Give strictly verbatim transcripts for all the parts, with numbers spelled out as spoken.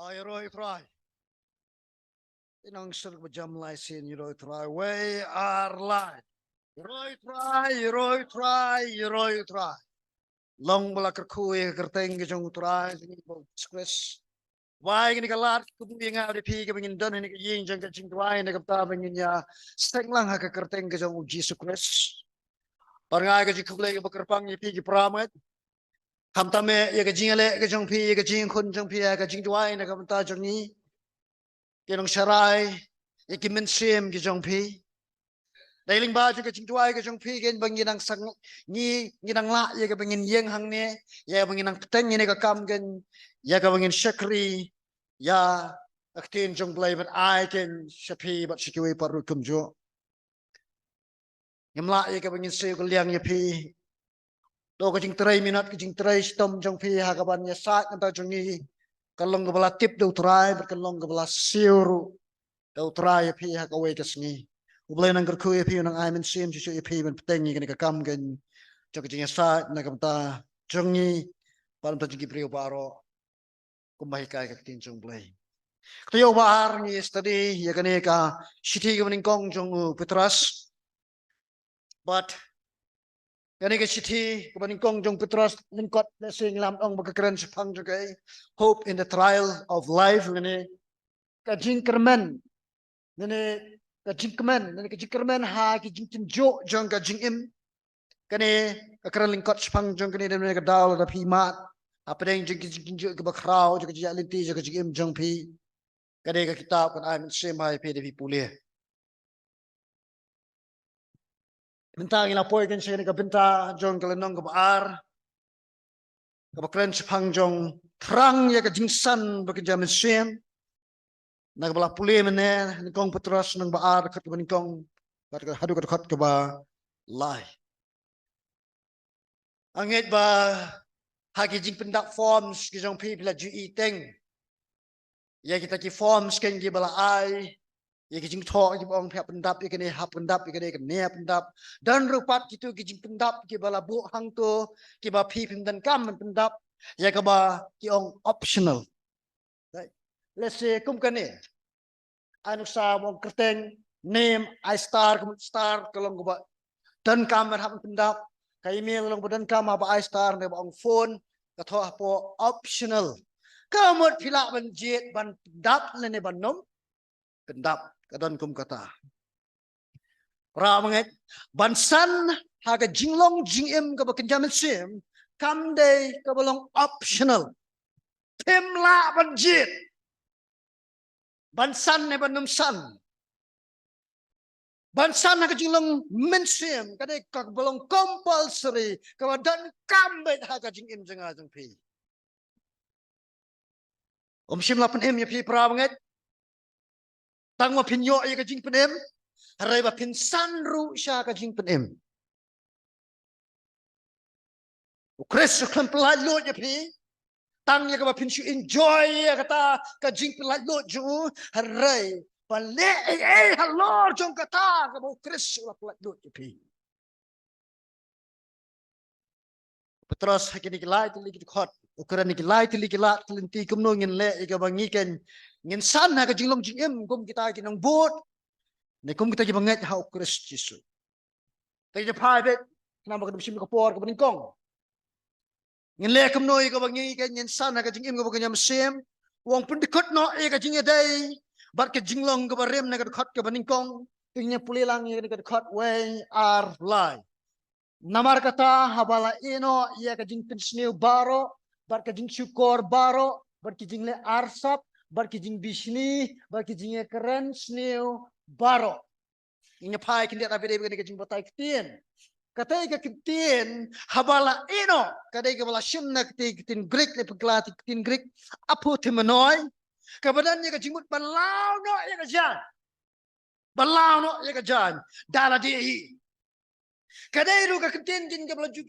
Ïaroh ïa u Trai. Te nang sngewbha jam lai sien, ïaroh ïa u Trai. Wei ar lai. Ïaroh ïa u Trai, ïaroh ïa u Trai, ïaroh ïa u Trai. Long ba la kyrkhu ïa ka kyrteng ka jong u Trai jong ngi, U Jisu Khrist. Wai kane ka lad ka buh ïa nga bad ïa phi kaba ngin don ha kane ka ïing jong ka jingduwai na ka bynta ba ngin ïa seng lang ha ka kyrteng ka jong U Jisu Khrist. Bad nga ai ka jingkhublei kaba kyrpang ïa phi ki para bangeit. Khamtam eh ïa ka jingïaleh ka jong phi, ïa ka jingkhun jong phi, ïa ka jingduwai na ka bynta jong ngi ki nongsharai, ïa ki mynsiem ki jong phi. Dei lyngba jong ka jingduwai ka jong phi kein ba ngi dang sang, ngi, ngi dang lah ïa kaba ngin ïeng hangne, ïa kaba ngin nang bteng ïa kane ka kam kein, ïa kaba ngin shakri ïa ka ktien jong U Blei, bad ai kein sha phi bad sha kiwei pat ruh kumjuh. Ngim lah ïa kaba ngin siew kylliang ïa phi. To ka jingtrei minot, ka jingtrei shitom jong phi ha kaban ïasaid na ka bynta jong ngi, ka long kaba la tip da U Trai bad ka long kaba la siew ruh da U Trai ïa phi ha kawei ka sngi. U Blei un nang kyrkhu ïa phi, un nang ai mynsiem shisha ïa phi ban bteng ïa kane ka kam kein jong ka jingïasaid na ka bynta jong ngi bad na ka bynta jong ki briew baroh. Kumba hikai ka ktien jong U Blei. Ka taïew ba ar ngi study ïa kane ka shithi kaba nyngkong jong u Petros. Bad kane ka shithi kaba nyngkong jong u Petros, lyngkot lehse ngi lah ban ong ba ka kren shaphang jong ka Hope in the Trial of Life, lane ka jingkyrmen, lane ka jingkmen, lane ka jingkyrmen ha ki jingtynjuh jong ka jingim. Kane ka kren lyngkot shaphang jong kane, dei na ka daw lada phi mad hapdeng jong ki jingtynjuh kiba khraw jong ka jingïaid lynti jong ka jingim jong phi, ka dei ka kitab kan ai mynsiem ha ïa phi da phi pule. Mynta ngi la poi kein sha kane ka bynta jong ka lynnong kaba ar, kaba kren shaphang jong thrang ïa ka jingsan ba kynja mynsiem. Na kaba la pule mynne, nyngkong Petros lynnong ba ar, dkhot kaba nyngkong bad ka haduh ka dkhot kaba lai. Nga ngeit ba ha ki jingpyndap forms ki jong phi, phi la ju i teng ïa kita ki forms kein kiba la ai ïa ki jingthoh kiba ong phi hap pyndap ïa kane, hap pyndap ïa kane, kane hap pyndap. Don ruh pat kitu ki jingpyndap kiba la buh hangto kiba phi phim donkam ban pyndap, ïa kaba ki ong optional. Lehse kum kane, ai nuksa ba ong kyrteng, name, ai star, ka mut star ka long kaba donkam ban hap pyndap. Ka email ka long ba donkam haba ai star, ne ba ong phone, ka thoh hapoh optional. Ka mut phi lah ban jied ban pyndap lane ban nym pyndap, ka don kum kata. Para bangeit, ban san ha ka jinglong jingim kaba kynja mynsiem kam dei kaba long optional. Phim lah ban jied ban san ne ban nym san. Ban san ha ka jinglong mynsiem ka dei kaba long compulsory, kaba donkam beit ha ka jingim jong nga jong phi. Ym shym la pynim ïa phi para bangeit tang ba phin ïoh ïa ka jingpynim, hynrei ba phin san ruh sha ka jingpynim. U Khrist u khlem pyllait luid ïa phi tang ïa kaba phin shu enjoy ïa kata ka jingpyllait luid jong u, hynrei ba leh ei ei halor jong kata kaba u Khrist u la pyllait luid ïa phi. Petros ha kine ki lai tylli ki dkhot u kren ïa ki lai tylli ki lad ki lynti kumno ngin leh ïa kaba ngi kein ngin san ha ka jinglong jingim kum kita ki nongbud, ne kum kita kiba ngeit ha u Khrist Jisu. Te ngi phai beit namar ka dum shim ka por kaba nyngkong. Ngin leh kumno ïa kaba ngi kein ngin san ha ka jingim kaba kynja mynsiem. U ong pyndkut noh ïa ka jingïadei bad ka jinglong kaba rim na ka dkhot kaba nyngkong. Te ngin pule lang ïa ka dkhot wei ar lai. Namar kata haba la ïeh noh ïa ka jingpynsniew baroh bad ka jingshukor baroh bad ki jingleh arsap bad ki jingbishni bad ki jingïakren sniew baroh. Ngin ïa phai khyndiat ha phi dei ba kane ka jingbatai ktien. Kata ka ktien haba la ïeh noh ka dei kaba la shim na ka ktien Greek, ne pynkylla ktien Greek apothumeno, kaba don ïa ka jingmut ban law noh ïa ka jaiñ. Ban law noh ïa ka jaiñ da lade hi. Ka dei ruh ka ktien jin kaba la ju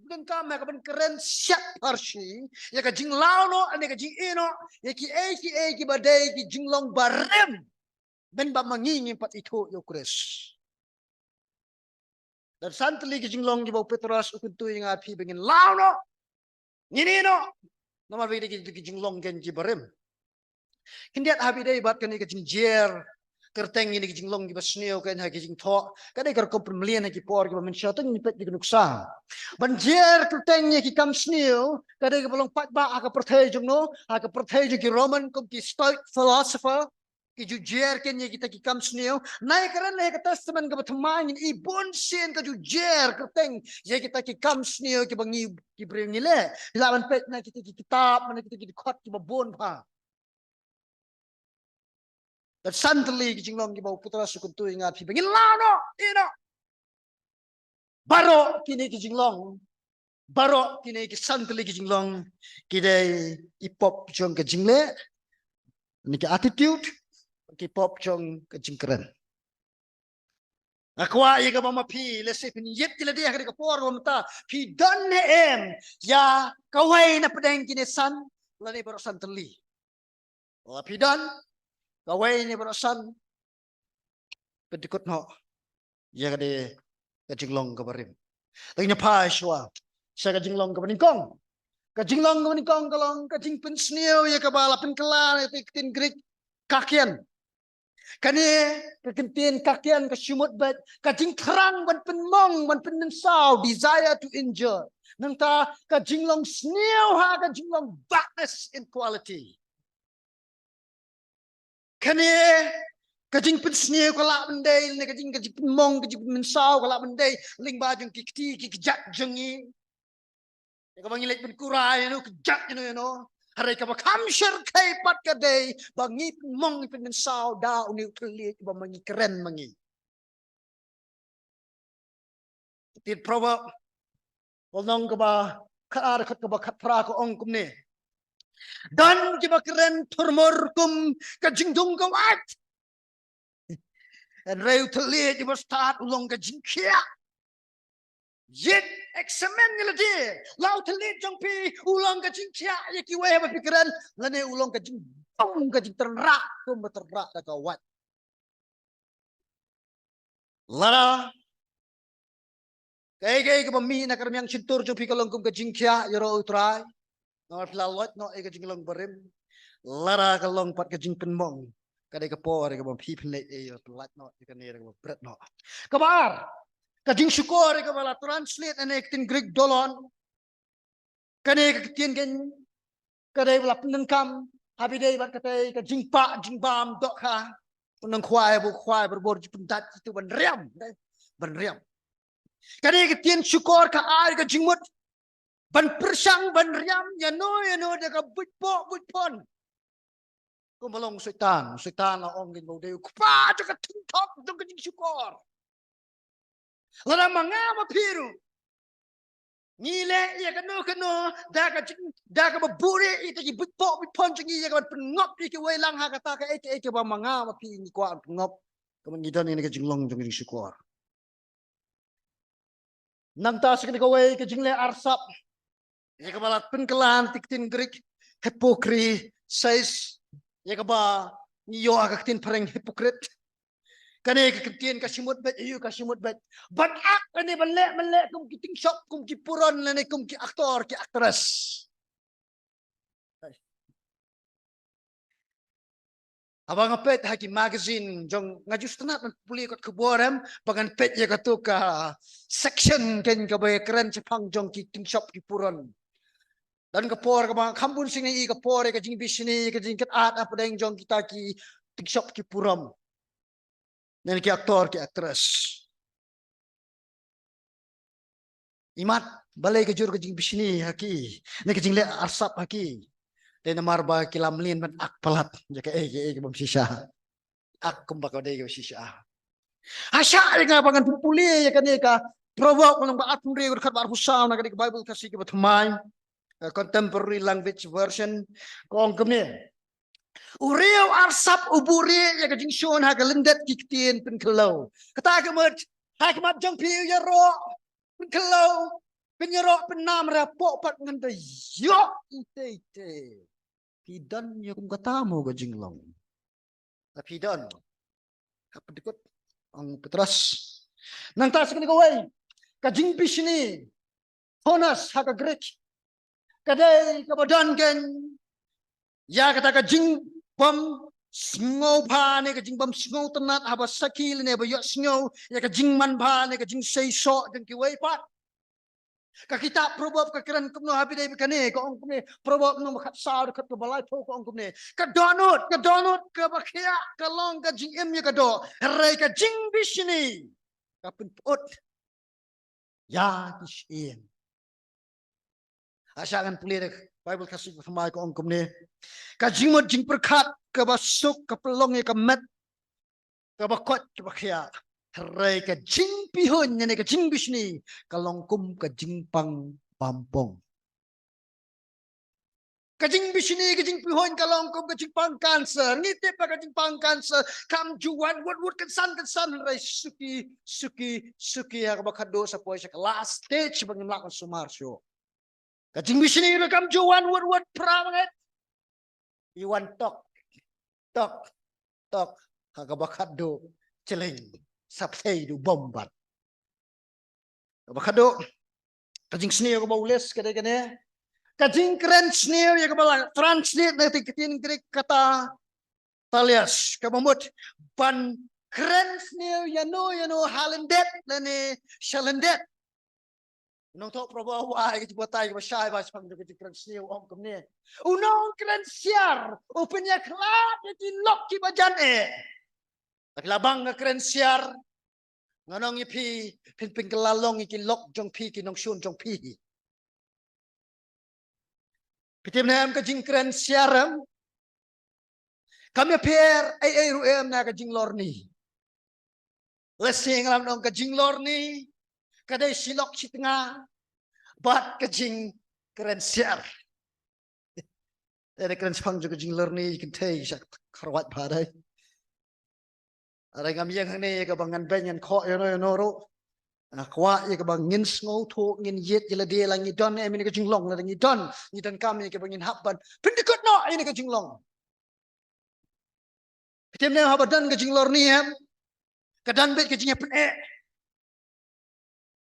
donkam ha kaban kren siat pharshi ïa ka jinglaw noh ne ka jingïeh noh ïa kiei kiei kiba dei ki jinglong barim. Mynba ma ngi ngim pat ithuh ïa u Khrist. Don san tylli ki jinglong kiba u Petros u kyntu ïa nga phi ba ngin law noh, ngin ïeh noh. Namar ba ki dei ki jinglong kein kiba rim. Khyndiat haba ïadei bad kane ka jingjer kyrteng ïa kine ki jinglong kiba sniew kein ha ki jingthoh, ka dei ka rukom pynmlien ha ki por kiba mynshuwa. To ngin peit ïa ka nuksa. Ban jer kyrteng ïa ki kam sniew ka dei kaba long paidbah ha ka pyrthei jong no, ha ka pyrthei jong ki Roman kum ki Stoic philosopher, ki ju jer kein ïa kita ki kam sniew. Nangta kren ha ka Testament kaba thymmai ngin i bunsien ka ju jer kyrteng ïa kita ki kam sniew kiba ngi ki briew ngi leh. Phi lah ban peit na kita ki kitab, na kita ki dkhot kiba bun bha. Bad san tylli ki jinglong kiba u Petros u kyntu ïa nga, phi ba ngin lah noh, ïa noh. Baroh kine ki jinglong, baroh kine ki san tylli ki jinglong ki dei ki pop jong ka jingleh, ne ki attitude, ki pop jong ka jingkren. Nga kwah ïa kaba ma phi, lehse phin ïeit ïa lade ha kane ka por ba mynta, phi don ne em ïa kawei na pdeng kine san, lane baroh san tylli. Lada phi don kawei ne baroh san, pyndykut noh ïa kane ka jinglong kaba rim. Te ngin ïa phai shuwa sha ka jinglong kaba nyngkong. Ka jinglong kaba nyngkong ka long ka jingpynsniew ïa kaba la pynkylla na ka ktien Greek kakein. Kane ka kyntien kakein ka shimut beit ka jingthrang ban pynmong, ban pynmynsaw, desire to injure. Nangta ka jinglong sniew ha ka jinglong badness in quality. Kane ka jingpynsniew ka lah ban dei, ne ka jing, ka jingpynmong, ka jingpynmynsaw ka lah ban dei lyngba jong ki kti ki kjat jong ngi. Ïa kaba ngi leit pynkurai ïa no, kjat ïa no ïa no. Hynrei kaba kham shyrkhei pat ka dei ba ngi pynmong, ngi pynmynsaw da une u thylliej ba ma ngi kren ma ngi. Ktien Proverb, lynnong kaba khatar, khat kaba khatphra ka ong kumne: Don kiba kren thurmur kum ka jingdung ka wait. Hynrei u thylliej uba stad u long ka jingkhiah. Ïeit, examine ïa lade. La u thylliej jong phi u long ka jingkhiah ïa kiwei haba phi kren, lane u long ka jingdung, ka jingtyrrah kumba tyrrah da ka wait. Lada kaei kaei kaba mih na ka rmiang shyntur jong phi ka long kum ka jingkhiah, ïaroh U Trai. Namar phi la loit noh ïa ka jinglong barim. Lada ka long pat ka jingpynmong, ka dei ka por ïa kaba phi phin leit ïa, ïa pyllait noh ïa kane, ïa kaba bret noh. Kaba ar, ka jingshukor ïa kaba la translate na ka ktien Greek doulon. Kane ka ktien kein ka dei ba la pyndonkam haba ïadei bad katei ka jingpah jingbam dohkha. U nongkhwai, u khwai barabor ju pyndait ïa uto u ban riam, dei, ban riam. Kane ka ktien shukor ka ai ka jingmut ban pyrshang, ban riam ïa no ïa no da ka buit poh buit phon. Kumba long u Soitan, u Soitan la ong kein ba u dei u kpa jong ka thong thok jong ka jingshukor. Lada ma nga ma phi ruh ngi leh ïa kano kano da ka jing, da kaba buhrieh ïa kita ki buit poh buit phon jong ngi ïa ka ban pynngop ïa kiwei lang ha kata kaei kaei kaba ma nga ma phi ngi kwah ban pynngop, ka mut ngi don ïa kane ka jinglong jong ka jingshukor. Nangta sa kane kawei ka jingleh arsap, ïa kaba la pynkylla na ka ktien Greek hypocrisy, ïa kaba ngi ïoh ha ka ktien phareng hypocrite. Kane ka ktien ka shimut beit, ïa ka shimut beit. Ban ak lane ban leh, ban leh kum ki tyngshop, kum ki puron lane kum ki actor, ki actress. Haba nga peit ha ki magazine jong, nga ju sngewtynnat ban pule kot khubor em, ba ngan peit ïa kato ka section kein kaba ïakren shaphang jong ki tyngshop ki puron. Don ka por kaba nga kham bun sien nga ïohi ka por ïa ka jingbishni, ïa ka jingkit-at hapdeng jong kita ki tyngshop ki puron, ne ki actor ki actress. Imat balei ka jur ka jingbishni ha ki, ne ka jingleh arsap ha ki? Dei namar ba ki la mlien ban ak palat ïa kaei kaei kaba bym shisha. Ak kumba ka dei kaba shisha. Ha shah ïa nga ba ngan pule ïa kane ka Proverb lynnong ba arphew hynriew, dkhot ba arphew saw na kane ka Baibl Khasi kaba thymmai, eh, Contemporary Language Version, ka ong kumne: U riew arsap u buhrieh ïa ka jingshun ha ka lyndet ki ktien pynkhyndew. Kata ka mut ha khmat jong phi u ïaroh pynkhyndew, pynïaroh pynnam, hynrei hapoh pat ngan da ïoh itei itei. Phi don ïa kum kata mo ka jinglong? Lada phi don, ha pyndykut, ong u Petros. Nangta sa kane kawei ka jingbishni, phonos ha ka Greek, ka dei kaba don kein ïa kata ka jing, bym sngewbha ne ka jingbym sngewtynnat haba sakhi lane ba ïohsngew ïa ka jingmanbha ne ka jingseisoh jong kiwei pat. Ka kitab Proverb ka kren kumno ha phi dei ba kane, ka ong kumne, Proverb nong ba khatsaw dkhot kaba laiphew ka ong kumne: Ka dohnud, ka dohnud kaba khiah ka long ka jingim ïa ka doh, hynrei ka jingbishni ka pynput ïa ki shyieng. Hasha ngan pule da Bible ka suk thymmai ka ong kumne: Ka jingmut jingpyrkhat kaba suk ka pynlong ïa ka met kaba koit kaba khiah, hynrei ka jingpihuiñ ne ka jingbishni ka long kum ka jingpang bampong. Ka jingbishni, ka jingpihuiñ ka long kum ka jingpang cancer. Ngi tip ba ka jingpang cancer kam ju wan wut wut, kynsan kynsan, hynrei suki suki suki ha kaba khatduh sa poi sha ka last stage ba ngim lah ban sumar shuh. Ka jingbishni ruh kam ju wan wut wut, phra bangeit. I wan tok tok tok ha kaba khatduh, chling, sa pynthei duh bom bad. Kaba khatduh, ka jingsniew kaba u list ka dei kane: Ka jingkren sniew ïa kaba la translate na ka ktien Greek kata thalias, kaba mut ban kren sniew ïano ïano ha lyndet lane sha lyndet. U nongthoh Proverb u ai ka jingbatai kaba shai ba shaphang ka jingkren sniew, u ong kumne: U nongkren siar u pynïakhlad ïa ki lok kiba jan eh. Lada phi la bang ka kren siar, ngan ong ïa phi, phin pynkylla long ïa ki lok jong phi, ki nongshun jong phi. Phi tip ne em, ka jingkren siar em kam ïapher ei ei ruh em na ka jinglorni. Lehse ngan ong ka jinglorni ka dei shi lok shi tnga bad ka jingkren siar. Te da kren shaphang jong ka jinglorni, kynthei sha kharwat bha dei. Are ngam ïeng hangne ïa kaba ngan beiñ ngan khoh ïano ïano ruh. Nga kwah ïa kaba ngin sngewthuh, ngin ïeit ïa lade, la ngi don em ïa kane ka jinglong, lada ngi don, ngi donkam ïa kaba ngin hap ban pyndykut noh ïa kane ka jinglong. Phi tip ne em, haba don ka jinglorni em, ka don beit ka jingïapyneh.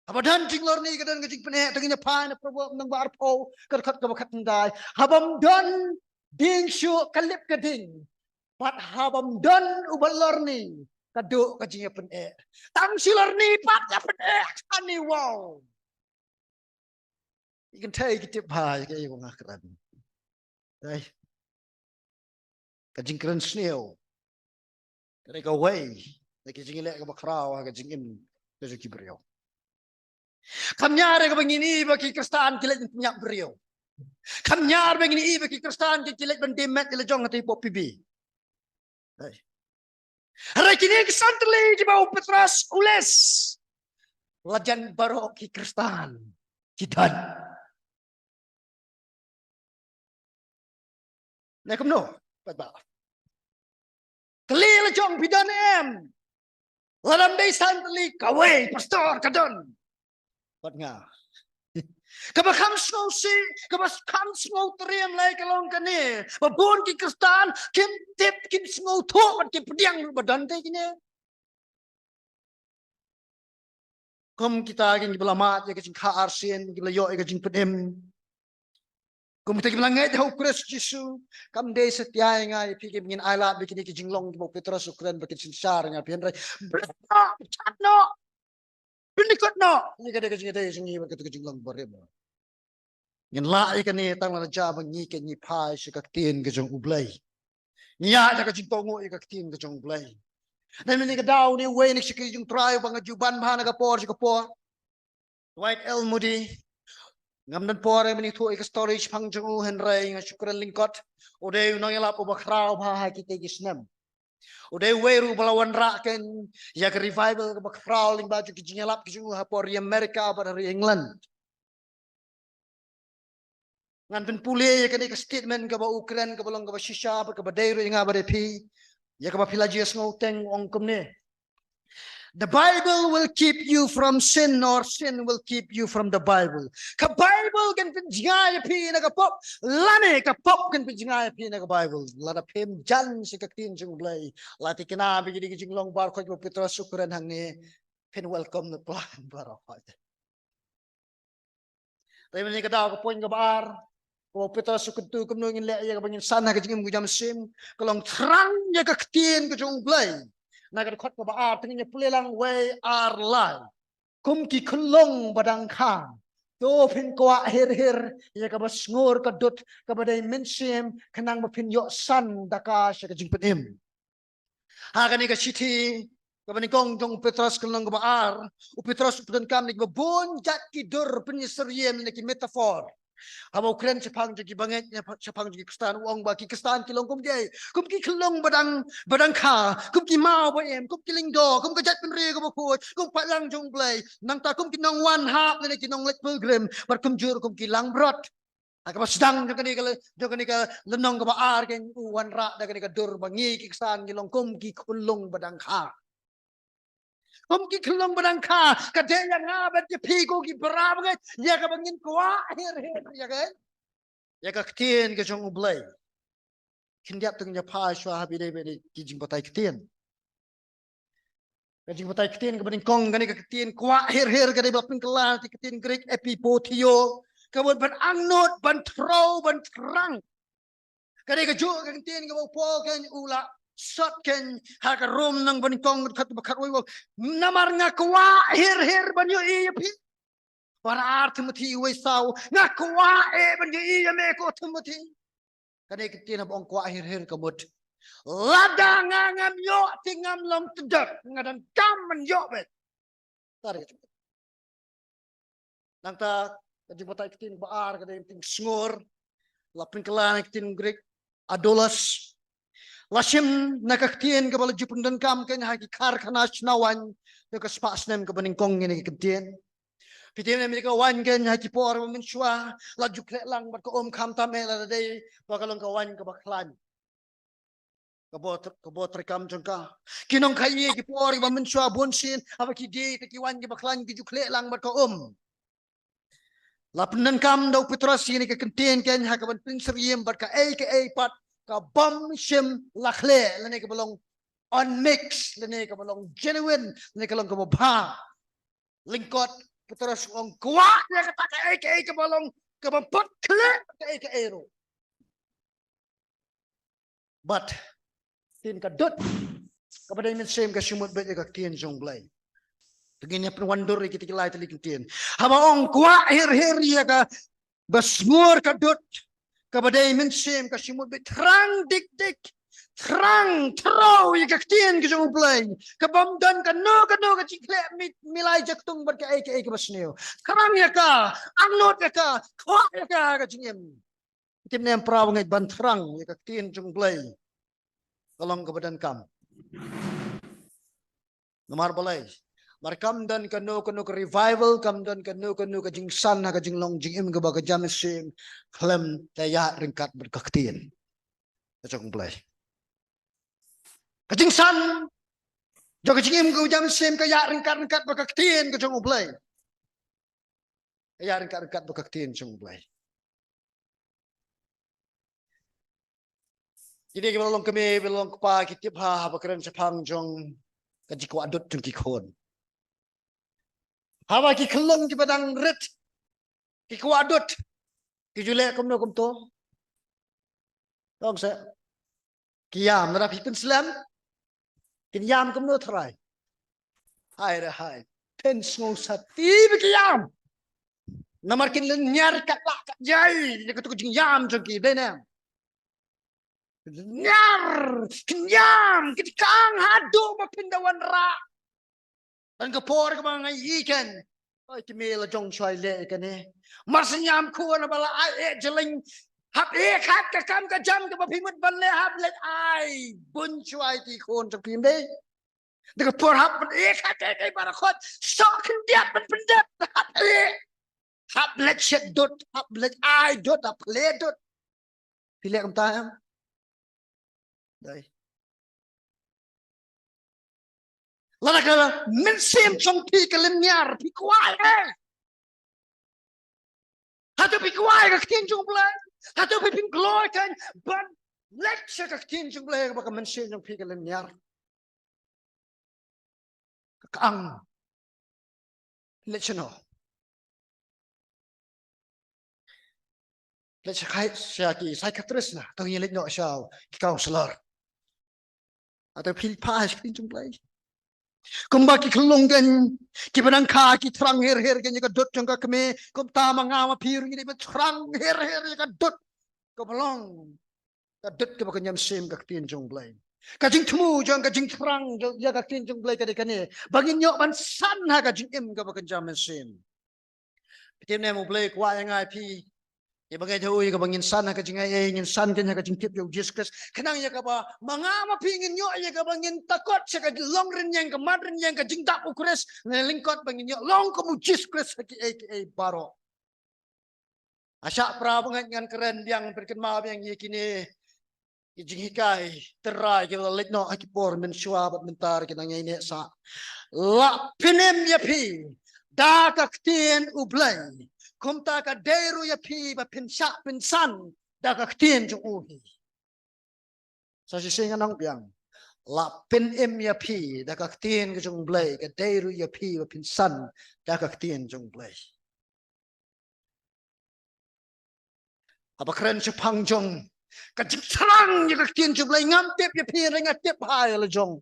Haba don jinglorni ka don ka jingpyneh. Te ngin ïa phai na Proverb nong ba arphew, ka dkhot kaba khatkhyndai: Haba'm don dieng shuh ka lip ka dieng, bad haba'm don uba lorni ka duh ka jingïapyneh. Tang shi lorni pat ïapyneh, kane, wow. Ki kynthei ki tip bha ïa kaei ba nga kren. Dei, ka jingkren sniew ka dei kawei na ki jingïaleh kaba khraw ha ka jingim ka jong ki briew. Kam ñiar ïa kaba ngin i ba ki Khristan ki leit ban pynïap briew. Kam ñiar ba ngin i ba ki Khristan ki, ki leit ban die met ïa la jong ha te pop P B. Hynrei kine ki san tylli kiba u Petros u list, la jan baroh ki Khristan ki don. Ne kumno? Paidbah, kylli la jong phi don em. Lada ym dei san tylli, kawei pastor ka don bad nga. Kaba kham sngewsih, kaba kham sngewtriem lei ka long kane, ba bun ki Khristan kim tip, kim sngewthuh bad kim pdiang ba don te kine. Kum kita ki, kiba la mad ïa ka jingkha arsien, kiba la ïoh ïa ka jingpynim, kum kita kiba la ngeit ha u Khrist Jisu, kam dei satia ïa nga ïa phi kiba ngin ailad ba kine ki jinglong kiba u Petros u kren ba kin synshar ïa nga phi, hynrei bret noh, chat noh, pyndykut noh ïa kata ka jingïadei jong ngi bad kata ka jinglong barim. Ngin lah ïa kane tang lada jia ba ngi, ka ngi phai sha ka ktien ka jong U Blei. Ngi ïaid ha ka jingkohnguh ïa ka ktien ka jong U Blei. Dei mynne ka daw ne uwei na ki shakri jong U Trai uba nga ju ban bha na ka por sha ka por, Dwight L Moody. Ngam don por ban ïathuh ïa ka story shaphang jong u, hynrei nga shu kren lyngkot. U dei u nongïalap uba khraw bha ha kitei ki snem. U dei uwei ruh uba la wanrah keiñ ïa ka revival kaba khraw lyngba jong ki jingïalap ki jong u ha por ri America bad ha ri England. Ngan pynpule ïa kane ka statement kaba u kren, kaba long kaba shisha bad kaba dei ruh ïa nga bad ïa phi, ïa kaba phi la ju ïasngew teng, u ong kumne: The Bible will keep you from sin, or sin will keep you from the Bible. Ka Bible kan pynjngai ïa phi na ka pop, lane ka pop kan pynjngai ïa phi na ka Bible. Lada phim jan sha ka ktien jong U Blei, la thikna ba kine ki jinglong baroh kiba u Petros u kren hangne, phin welcome na plan baroh. Te mynne ka daw, ka point kaba ar, Kaba u Petros u kyntu kumno ngin leh ïa kaba ngin san ha ka jingim ka jam sim, ka long thrang ïa ka ktien ka jong U Blei. Na ka dkhot kaba ar te ngin ïa pule lang wei ar lai. Kum ki khyllung ba dang kha, to phin kwah hir hir ïa kaba sngur ka dud kaba dei mynsiem, khnang ba phin ïoh san da ka sha ka jingpynim. Ha kane ka shithi kaba nyngkong jong u Petros ka lynnong kaba ar, u Petros u pyndonkam ïa kiba bun jait ki dur pynïasyriem ne ki metaphor. Haba u kren shaphang jong ki bangeit, shaphang jong ki Khristan, u ong ba ki Khristan ki long kum kiei, kum ki khyllung ba dang, ba dang kha, kum ki maw ba im, kum ki lyngdoh, kum ka jaitbynriew kaba khuid, kum paidlang jong U Blei, nangta kum ki nongwan hap ne ki nongleit pilgrim, bad kumjuh kum ki langbrot. Ha kaba sdang jong kane ka, jong kane ka lynnong kaba ar kein u wanrah da kane ka dur ba ngi ki Khristan ngi long kum ki khyllung ba dang kha. Kum ki khyllung ba dang kha, ka dei ïa nga bad ïa phi ko ki para bangeit, ïa kaba ngin kwah hir hir ïa ka, ïa ka ktien ka jong U Blei. Khyndiat to ngin ïa phai shuwa ha phi dei ba dei ki jingbatai ktien. Ka jingbatai ktien kaba nyngkong kane ka ktien kwah hir hir ka dei ba pynkylla ki ktien Greek epipotheo, kaba ban angnud, ban threw, ban thrang. Ka dei kajuh ka ktien kaba u Paul kein u la sot kein ha ka Rom lynnong ba nyngkong ka dkhot ba khatwei, u ong namar nga kwah hir hir ban ïohi ïa phi. Ba ar Timothi wei saw, nga kwah eh ban ïohi ïa me ko Timothi. Kane ka ktien haba ong kwah hir hir ka mut, lada nga ngam ïoh te ngam long tdok, nga donkam ban ïoh beit. Tar ka jingbatai. Nangta ka jingbatai ktien ba ar ka dei ktien sngur. La pynkylla na ktien Greek adolos. La shim na ka ktien kaba la ju pyndonkam kein ha ki karkhana shna waiñ, ïa ka spah snem kaba nyngkong ïa kane ka ktien. Phi tip ne em, ïa ka waiñ kein ha ki por ba mynshuwa la ju khleh lang bad ka um, khamtam eh lada dei ba ka long ka waiñ kaba khlaiñ. Ka bor, ka bor treikam jong ka. Ki nongkhaïi ki por ba mynshuwa bun sien, haba ki die te ki waiñ kiba khlaiñ ki ju khleh lang bad ka um. La pyndonkam da u Petros ïa kane ka ktien kein ha kaban pynsyriem bad kaei kaei pat kabym shym la khleh, lane kaba long unmixed, lane kaba long genuine, lane ka long kaba bha. Lyngkot Petros u ong kwah ïa kata kaei kaei kaba long, kabym pat khleh kaei kaei ruh. Bad ktien ka dud kaba dei mynsiem ka shimut beit ïa ka ktien jong U Blei. Te ngin ïa pynwandur ïa kita ki lai tylli ki ktien. Haba ong kwah hir hir ïa kaba sngur ka dud kaba dei mynsiem ka shimut beit, thrang dik dik, thrang threw ïa ka ktien ka jong U Blei, kabym don kano kano ka jingkhleh mi, milai jaktung bad kaei kaei kaba sniew. Thrang ïa ka, angnud ïa ka, kwah ïa ka ha ka jingim. Tip ne em para bangeit, ban thrang ïa ka ktien jong U Blei ka long kaba donkam. Namar balei? Namar kam don kano kano ka revival, kam don kano kano ka jingsan ha ka jinglong jingim kaba ka jam mynsiem khlem da ïaid ryngkat bad ka ktien ka jong U Blei. Ka jingsan jong ka jingim ka jam mynsiem ka ïaid ryngkat ryngkat bad ka ktien ka jong U Blei. Ka ïaid ryngkat ryngkat bad ka ktien jong U Blei. Kine kiba la long kmie, ba la long kpa, ki tip ha, haba kren shaphang jong ka jingkwah dud jong ki khun. Haba ki khyllung kiba dang rit ki kwah dud, ki ju leh kumno kumto? Tong se. Ki ïam, lada phi pynslem, kin ïam kumno tharai? Hai re hai. Pynsngewsih ba ki ïam. Namar kin lynñiar katba lah katba ïai ïa kato ka jingïam jong ki, dei ne em? Lynñiar, kin ïam, kin kang haduh ba phin da wanrah. Tang ka por kaba nga ïohi kein, oi, te me la jong shuwa leh ïa kane. Mar shu ñiam khun ba la ai eh jyllieñ, hap eh khat ka kam ka jam kaba phi mut ban leh, hap leit ai bun shuwa ïa ki khun jong phi, ym dei? Da ka por hap ban eh khat kaei kaei baroh khoit, soh khyndiat ban pyndep, hap eh, hap leit shet dud, hap leit ai dud, hap leh dud. Phi leh kumta em? Dei. Lada ka mynsiem jong phi ka lynñiar, phi kwah ei? Hato phi kwah ka ktien jong U Blei? Hato phi pynkloi kein ban leit sha ka ktien jong U Blei, ba ka mynsiem jong phi ka lynñiar? Ka kang. Leit shano? Leit sha ki psychiatrist na, to ngin leit noh sha ki counselor. Hato phi phah ha ka ktien jong U Blei? Kumba ki khyllung kein kiba nang kha ki thrang her her kein ïa ka dud jong ka kmie, kumta ma nga ma phi ruh ngi dei ban thrang her her ïa ka dud kaba long ka dud kaba kynja mynsiem, ka ktien jong U Blei. Ka jingthmu jong, ka jingthrang jong, ïa ka ktien jong U Blei ka dei kane, ba ngin ïoh ban san ha ka jingim kaba kynja mynsiem. Phi tip ne em, U Blei u kwah ïa nga ïa phi, ïa ba ngeit ha u, ïa kaba ngin san ha ka jingai ei, ngin san kein ha ka jingtip ïa U Jisu Khrist. Khnang ïa kaba ma nga ma phi ngin ïoh ïa kaba ngin takot sha ka long rynïeng, ka mat rynïeng, ka jingdap U Khrist, ne lyngkot ba ngin ïoh long kum U Jisu Khrist ha kiei kiei baroh. Ha shaphrang ba ngeit ngan kren biang, pynkynmaw biang ïa kine ki jinghikai tynrai kiba la leit noh ha ki por mynshuwa bad mynta ruh ki nang ïaineh sah. La pynim ïa phi da ka ktien U Blei, kumta ka dei ruh ïa phi ba phin shah phin san da ka ktien jong u hi. Sa shisien ngan ong biang, la pynim ïa phi da ka ktien ka jong U Blei, ka dei ruh ïa phi ba phin san da ka ktien jong U Blei. Haba kren shaphang jong ka jingthrang ïa ka ktien jong U Blei, ngam tip ïa phi, hynrei nga tip ha ïa la jong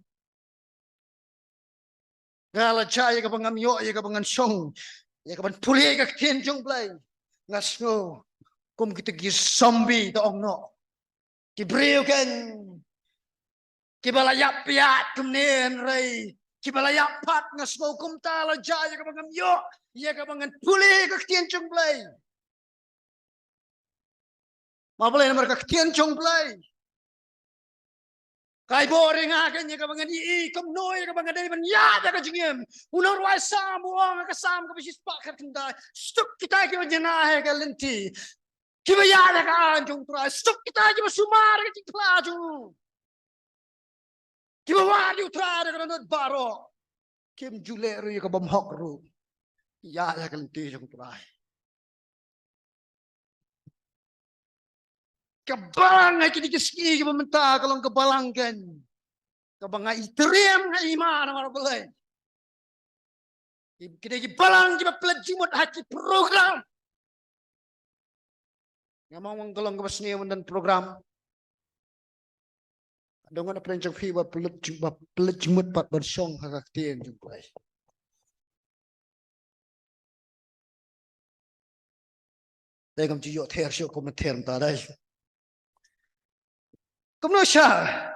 nga, la jia ïa kaba ngam ïoh, ïa kaba ngan shong, ïa kaban pule ka ktien jong U Blei, nga sngew kum kita ki zombie, to ong noh. Ki briew kein kiba la ïap ïap kumne, hynrei kiba la ïap pat, nga sngew kumta, la jia ïa kaba ngam ïoh, ïa kaba ngan pule ka ktien jong U Blei. Ma balei? Namar ka ktien jong U Blei ka ai bor ïa nga kein ïa kaba ngan ïohi kumno ïa kaba nga dei ban ïaid ïa ka jingim. U nongrwai Salm u ong ha ka Salm kaba shispah khatkhyndai, suk kita kiba janai ha ka lynti, kiba ïaid ha ka aiñ jong U Trai, suk kita kiba sumar ïa ka jingphla jong u, kiba wad ïa U Trai da ka dohnud baroh, kim ju leh ruh ïa ka bymhok ruh, ïaid ha ka lynti jong U Trai. Ka balang ha kine ki sngi kiba mynta ka long ka balang kein kaba nga i triem, nga i ma, namar balei? Ki dei ki balang kiba pynleit jingmut ha ki program. Nga mong ong ka long kaba sniew ban don program. Dang ngan pyrshang jong phi ba pynleit jing, ba pynleit jingmut pat ban shong ha ka ktien jong U Blei. Dei kam ju ïoh ther shuh, kumno ther mynta dei. Kumno sha,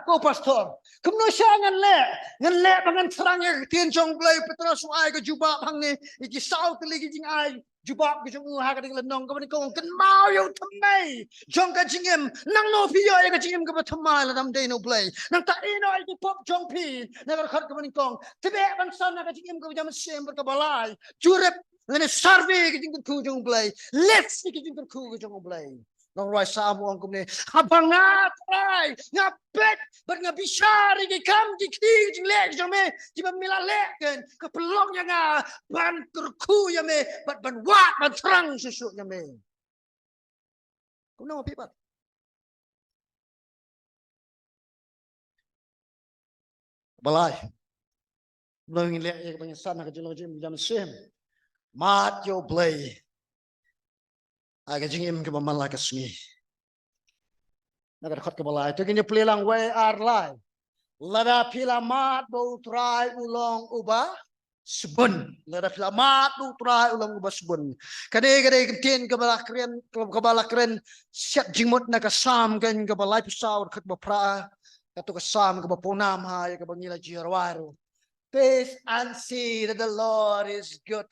ko pastor, kumno sha ngan leh, ngan leh ba ngan thrang ïa ka ktien jong U Blei? U Petros u ai ka jubab hangne, ïa ki saw tylli ki jingai jubab ki jong u ha ka ding lynnong kaba nyngkong. Kynmaw ïa u thymmei jong ka jingim. Nangno phi ïoh ïa ka jingim kaba thymmai lada ym dei na U Blei? Nangta ïehnoh ïa ki pop jong phi, na ka dkhot kaba nyngkong. Tbeh ban san ha ka jingim kaba jam mynsiem bad kaba lai. Jurip lane survey ka jingkyrkhu jong U Blei. List ïa ka jingkyrkhu ka jong U Blei. Nongrwai Salm u ong kumne, haba nga Trai nga peit bad nga bishar ïa ki kam ki kti ki jingleh ki jong me, kiba me la leh kein, ka pynlong ïa nga ban kyrkhu ïa me bad ban wad ban thrang shuh shuh ïa me. Kumno ma phi pat? Balei? Balei ngin leh ïa kaba ngin san ha ka jinglong jingim jam mynsiem? Mad ïa U Blei ha ka jingim kaba man la ka sngi. Na ka dkhot kaba lai, to ngin ïa plie lang wei ar lai. Lada phi la mad ba U Trai u long uba sbun. Lada phi la mad ba U Trai u long uba sbun. Kane ka dei ka ktien kaba la kren, kaba la kren siat jingmut na ka Salm kein kaba laiphew saw, dkhot ba phra. Kato ka Salm kaba pawnam ha ïa kaba ngi la jia rwai ruh. Taste and see that the Lord is good.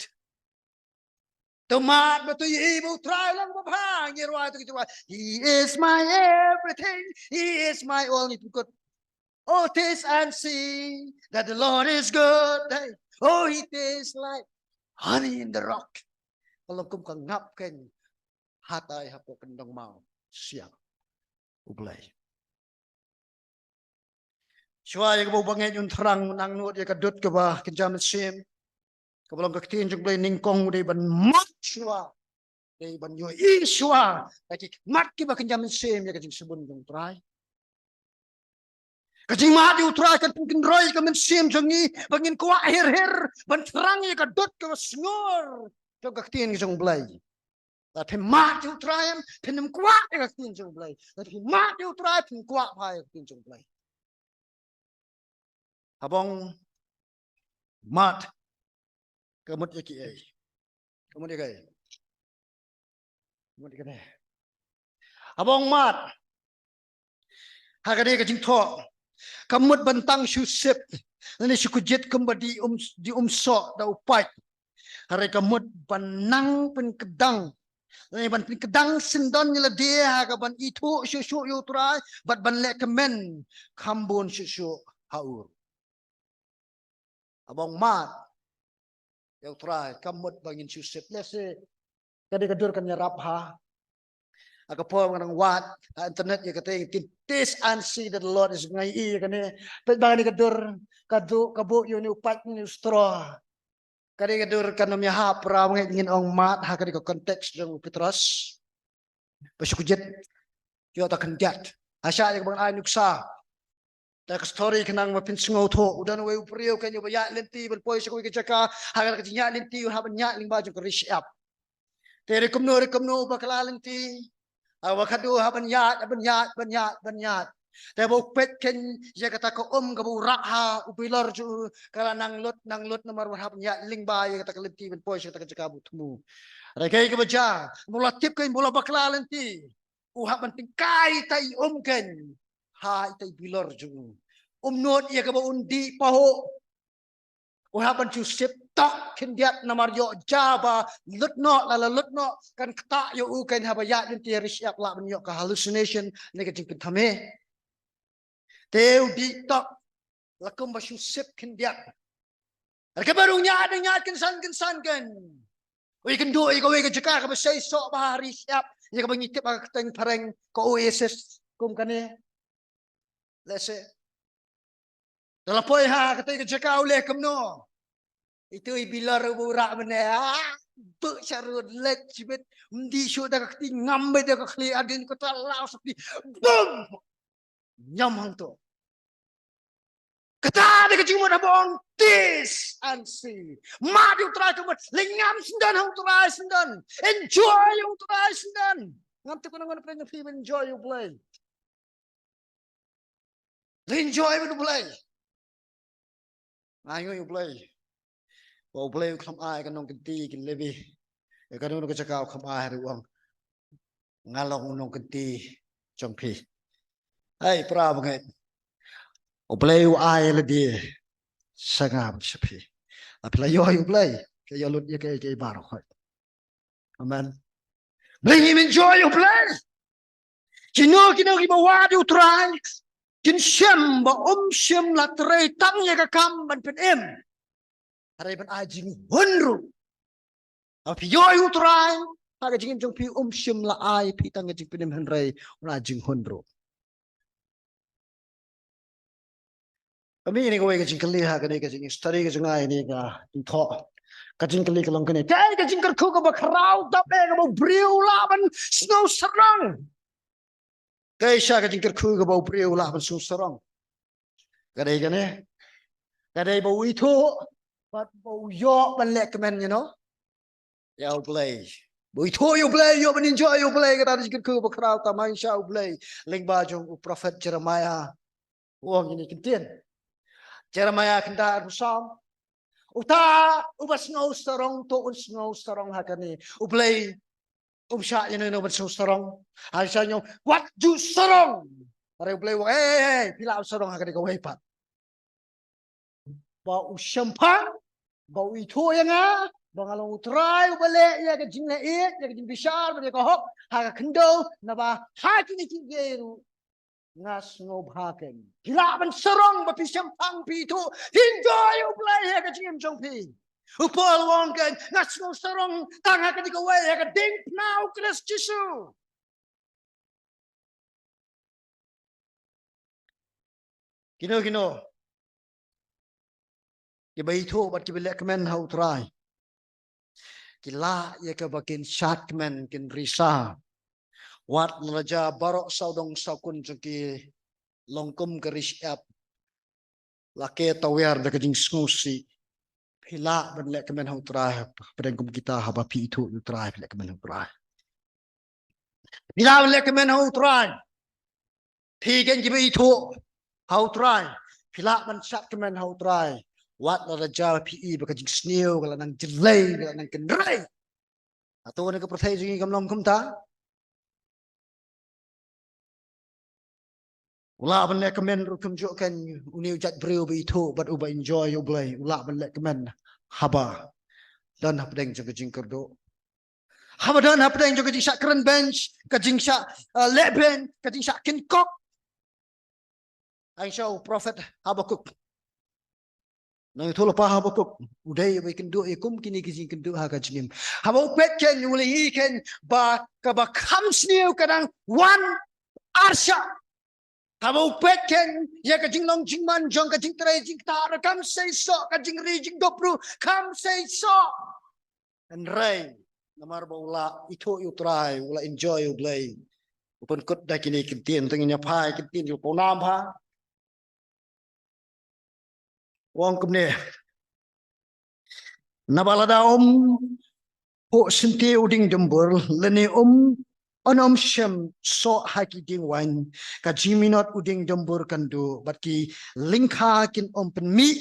To mad bad to ïohi ba U Trai u long uba bha. Ngi rwai, to ngi rwai, He is my everything, He is my all. Ngi pynkut, "Oh, taste and see that the Lord is good. Hey, oh, He tastes like honey in the rock." Ka long kum ka ngap kein hatai hapoh kyndong mawsiang U Blei. Shuwa ïa kaba u bangeit un thrang, un angnud ïa ka dud kaba kynja mynsiem, kaba long ka ktien jong U Blei, nyngkong u dei ban mad shuwa, dei ban ïohi shuwa da ki khmat kiba kynja mynsiem ïa ka jingsbun jong U Trai. Ka jingmad ïa U Trai kan pynkynroi ïa ka mynsiem jong ngi ba ngin kwah her her ban thrang ïa ka dud kaba sngur jong ka ktien jong U Blei. Lada phi mad ïa u Trai, phin ym kwah ïa ka ktien jong u Blei. Lada phi mad ïa u Trai, phin kwah bha ïa ka ktien jong u Blei. Haba ong mad, ka mut ïa kiei? Ka mut ïa kiei? Ka mut ïa kane. Haba ong mad, ha kane ka jingthoh, kam mut ban tang shu sip lane shu kjit kumba dei um, dei um soh da u paid. Hynrei ka mut ban nang pynkdang, lane ban pynkdang syndon ïa lade ha ka ban ithuh shuh shuh ïa u Trai bad ban leh kmen kham bun shuh shuh ha u. Haba ong mad ïa u Trai, kam mut ba ngin shu sip. Lehse ka dei ka dur kan ïarap ha, ha ka por ba nga dang wad ha internet ïa kata, kin taste and see that the Lord is, nga ïohi ïa kane. Peit ba kane ka dur, ka du, ka buh ïa une u paip, une u straw. Ka dei ka dur kan ym ïahap. Para bangeit, ngin ong mad ha kane ka context jong u Petros. Ba shu kjit, ïoh ta khyndiat. Hashah ïa kaba ngan ai nuksa, ta ka story khnang ba phin sngewthuh. U don uwei u briew kein uba ïaid lynti ban poi sha kawei ka jaka. Ha kata ka jingïaid lynti u hap ban ïaid lyngba jong ka ri shyiap. Te re kumno re kumno u bakla lynti, u ba khadduh u hap ban ïaid, ban ïaid, ban ïaid, ban ïaid. Te ba u peit kein ïa kata ka um kaba u rah ha u bilor jong u, ka la nang lut, nang lut, namar u hap ban ïaid lyngba ïa kata ka lynti ban poi sha kata ka jaka ba u thmu. Hynrei kaei kaba jia, ba u la tip kein ba u la bakla lynti, u hap ban tyngkai ïa ita i um kein ha ita i bilor jong u. Um nud ïa kaba un dih pahuh. U hap ban shu sip tok khyndiat namar ïoh jia ba lut noh, la la lut noh kan ktah ïa u kein haba ïaid lynti ha ri shyiap, lah ban ïoh ka hallucination ne ka jingpynthame. Te u dih tok la kumba shu sip khyndiat. Hynrei kaba rung ïaid, ïaid kynsan kynsan kein, u ïakynduh ïa kawei ka jaka kaba shai soh bha ha ri shyiap, ïa kaba ngi tip ha ka kyrteng phareng ka oasis kum kane. Lehse te la poi ha kata ka jaka u leh kumno? Ita i bilor uba u rah mynne, ah, buh sha rud, leit shibit, ym dih shuh da ka kti, ngam beit da ka khlieh, hadien kata law sa kti, bum! Ñiom hangto. Kata dei ka jingmut haba ong taste and see. Mad ïa u Trai ka mut leh ngam syndon ha u Trai syndon. Enjoy ïa u Trai syndon. Ngam tip kano kano pyrshah phi enjoy ïa u Blei. Leh enjoy bad u Blei. Nga ainguh ïa u Blei ba u Blei u khlem ai ka nongkynti kin leh bha ïa kano kano ka jaka, u khlem ai, hynrei u ong nga long u nongkynti jong phi. Hei para bangeit, u Blei u ai lade sha nga bad sha phi. Lada phi la ïoh ïa u Blei, phi ïoh lut ïa kaei kaei baroh khoit. Amen. Blei, ngim enjoy ïa u Blei. Kino kino kiba wad ïa u Trai kin shem ba um shym la trei tang ïa ka kam ban pynim. Hynrei ban ai jinghun ruh. Haba phi ïoh ïa u Trai ha ka jingim jong phi, um shym la ai phi tang ka jingpynim hynrei un ai jinghun ruh. Ka mih ïa kane kawei ka jingkylli ha kane ka jingstudy ka jong nga ïa kane ka jingthoh. Ka jingkylli ka long kane: kaei ka jingkyrkhu kaba khraw tam eh kaba u briew u lah ban sngewsarong? Kaei shisha ka jingkyrkhu kaba u briew u lah ban sngewsarong? Ka dei kane. Ka dei ba u ithuh bad ba u ïoh ban leh kmen, you know, ïa u Blei. Ba u ithuh ïa u Blei, ïoh ban enjoy ïa u Blei. Kata ka dei ka jingkyrkhu ba khraw tam. Hangta sha u Blei lyngba jong u prophet Jeremiah, u ong ïa kine ki ktien. Jeremiah khyndai arphew saw. Uta uba sngewsarong to un sngewsarong ha kane. U Blei um shah ïa uno uno ban sngewsarong. Hangta sha u ong wat ju sarong. Hynrei u Blei u ong, ei, ei, ei, phi lah ban sarong ha kane kawei pat. Ba u shemphang, ba u ithuh ïa nga ba nga long u Trai uba leh ïa ka jingleh ïeit, ïa ka jingbishar bad ïa ka hok ha ka khyndew, naba ha kine kiei kiei ruh nga sngewbha kein. Phi lah ban sarong ba phi shemphang, phi ithuh, phi enjoy ïa u Blei ha ka jingim jong phi. U Paul u ong kein, nga sngewsarong tang ha kane kawei, ha ka diengphna u Khrist Jisu. Kino kino kiba ithuh bad kiba leh kmen ha u Trai ki lah ïa kaba kin shad kmen, kin risa. Wat la jia baroh sawdong sawkun jong ki long kum ka ri shyiap, la keh tawiar da ka jingsngewsih. Phi lah ban leh kmen ha u Trai hapdeng kum kita, haba phi ithuh ïa u Trai, phi leh kmen ha u Trai. Phi lah ban leh kmen ha U Trai. Phi kein kiba ithuh ha U Trai. Phi lah ban shad kmen ha U Trai. Wat la da jar phi i ba ka jingsniew ka la nang jlei ka la nang kynrei. Hato na ka pyrthei jong ngi kam long kumta? U lah ban leh kmen ruh kumjuh kein une u jait briew ba ithuh bad uba enjoy ïa U Blei. U lah ban leh kmen haba don hapdeng jong ka jingkyrduh. Haba don hapdeng jong ka jingshah kren bench, ka jingshah, uh, leh bench, ka jingshah kynkop. Ai sha u prophet Habakuk. Nang ithuh lypa Habakuk. U dei uba kynduh ïa kum kine ki jingkynduh ha ka jingim. Haba u peit kein u la ïohi kein ba kaba kham sniew ka dang wan arshah. Haba u peit kein ïa ka jinglong jingman jong ka jingtrei jingktah ruh kam seisoh, ka jingri jingdup ruh kam seisoh. Hynrei namar ba u la ithuh ïa U Trai, u la enjoy U Blei. U pynkut da kine ki ktien, tang ïa phai ki ktien ïa u pawnam ha. U ong kumne. Naba lada um phuh syntiew u dieng dumbur lane um, un ym shim soh ha ki dieng waiñ, ka jingminot u dieng dumbur kan duh bad ki lyngkha kin ym pynmih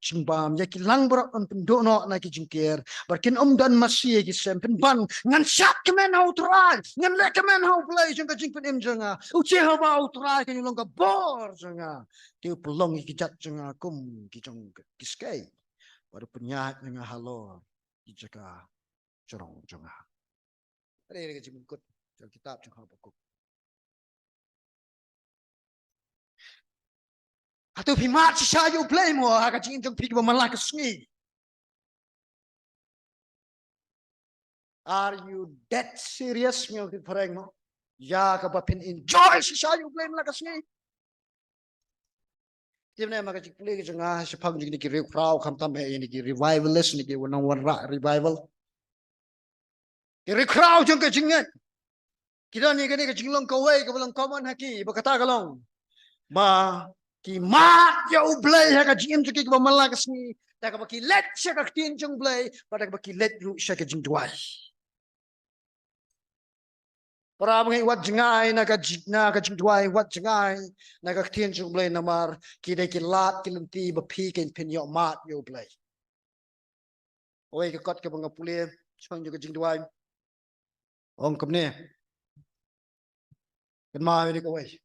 jingbam, ïa ki langbrot un pynduh noh na ki jingker bad kin ym don masi ïa ki sem. Pynban, ngan shad kmen ha U Trai, ngan leh kmen ha U Blei jong ka jingpynim jong nga. U Jehobah U Trai kan long ka bor jong nga. Te u pynlong ïa ki jait jong nga kum ki jong ki skei bad u pynïaid ïa nga halor ki jaka jrong jong nga. Ka dei ka jingpynkut jong ka kitab jong Habakuk. Hato phi mad shisha ïa U Blei mo ha ka jingim jong phi kaba man la ka sngi? Are you dead serious, ngi ong ki phareng mo? Ïa kaba phin enjoy shisha ïa U Blei man la ka sngi. Te mynne ma ka jingpule ka jong nga shaphang jong kine ki riewkhraw, khamtam eh ïa kine ki revivalist, kine ki nongwanrah revival. Ki riewkhraw jong ka jingngeit. Ki don ïa kane ka jinglong kawei kaba long common ha ki, ba kata ka long ba ki mad ïa U Blei ha ka jingim jong ki kaba man la ka sngi, da kaba ki leit sha ka ktien jong U Blei bad da kaba ki leit ruh sha ka jingduwai. Para bangeit, wat jngai na ka jing, na ka jingduwai, wat jngai na ka ktien jong U Blei namar ki dei ki lad ki lynti ba phi kein phin ïoh mad ïa U Blei. Kawei ka kot kaba nga pule shaphang jong ka jingduwai. Ong kumne. Kynmaw ïa kawei.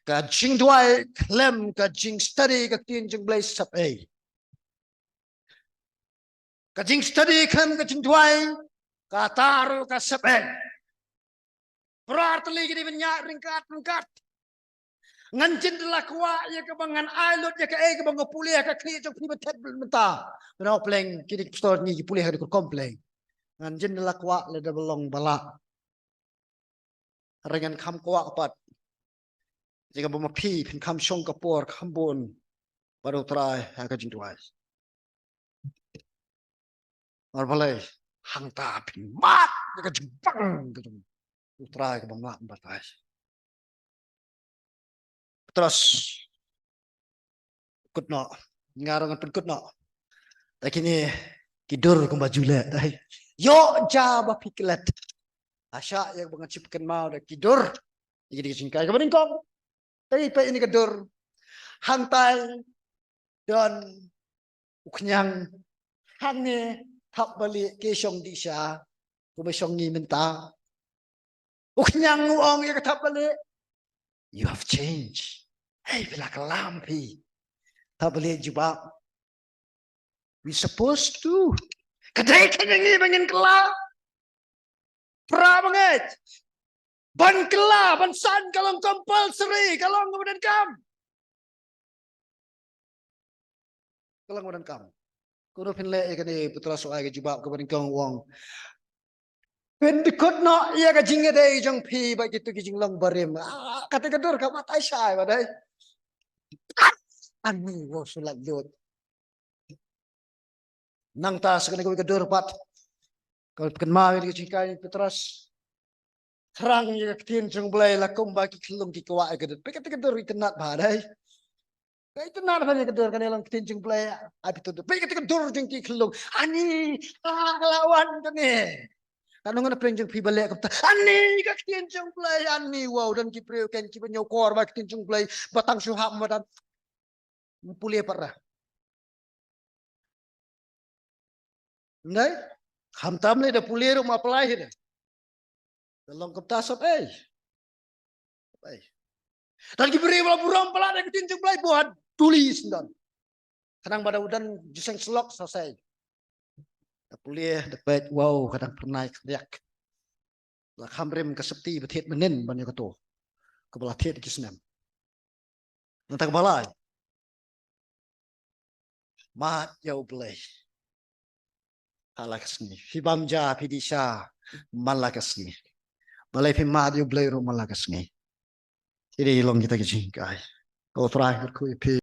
Ka jingduwai khlem ka jingstudy ka ktien jong U Blei sep ei. Ka jingstudy khlem ka jingduwai kata ruh ka sep ei. Para artylli ki dei ban ïaid ryngkat ryngkat. Ngan jin da la kwah ïa kaba ngan ai lut ïa kaei kaba nga pule ha ka khlieh jong phi ba thet mynta. Mynta u pleng ki dei ki pastor ngi ki pule ha ka dei ka rukom pleng. Ngan jin da la kwah lada ba long ba lah. Hynrei ngan kham kwah pat ïa kaba ma phi phin kham shong ka por kham bun bad U Trai ha ka jingduwai. Namar balei? Hangta phin mad ïa ka jingbang ka jong U Trai kaba mlak batai. Petros, kut noh. Nga ruh ngan pynkut noh da kine ki dur kumba ju leh, dei. Ïoh ja ba phi klet. Nga shah ïa kaba ngan shu pynkynmaw da ki dur. Ïa kine ki jinghikai kaba nyngkong. Dei peit ïa kane ka dur. Hangtai don u khñiang, hangne thapbalieh, ki shong dih sha kumba shong ngi mynta. U khñiang u ong ïa ka thapbalieh, "You have changed. Hei, phi la kylla phi." Thapbalieh jubab, "We supposed to." Ka dei ka jong ngi ba ngin kylla. Para bangeit, ban kylla, ban san ka long compulsory, ka long kaba donkam. Ka long kaba donkam. Kumno phin leh ïa kane? Petros u ai ka jubab kaba nyngkong, u ong, phin dkut noh ïa ka jingïadei jong phi bad kito ki jinglong barim. Ah, kata ka dur ka mat ai shai ba dei. Ani, wow, shu lait lut. Nangta sa kane kawei ka dur pat, ka pynkynmaw ïa ka jinghikai u Petros. Thrang ïa ka ktien jong U Blei la kumba ki khyllung ki kwah ïa ka dur. Peit kata ka dur itynnad bha dei. Ka itynnad bha ïa ka dur, kane long ktien jong U Blei. Ai peit ka dur. Peit kata ka dur jong ki khyllung. Ani, ah, la wan kane. Katno ngan pyrshang jong phi ba leh kumta. Ani ka ktien jong U Blei, ani, wow, don ki briew kein kiba ñiewkor ba ka ktien jong U Blei, ba tang shu hap madan. Pule pat ra. Nai, khamtam lei da pule ruh ma pulai hi da. Da long kumta sop ei. Ei. Don ki briew ba la burom palat da ka ktien jong U Blei, buh ha duli sngewdon. Khnang ba da u don jingïaseng syllok sa sei. Da pule, da peit, wow, ka dang pyrnai khyndiat. La kham rim ka sopti ba thied mynnin ban ïa kato. Kaba la thied ki snem. Nangta kaba lai. Mad ïa U Blei. Ha la ka sngi. Phi bam ja, phi dih sha, man la ka sngi. Balei phi mad ïa U Blei ruh man la ka sngi. Ki dei long kita ki jinghikai. Ko Trai kyrkhu ïa phi.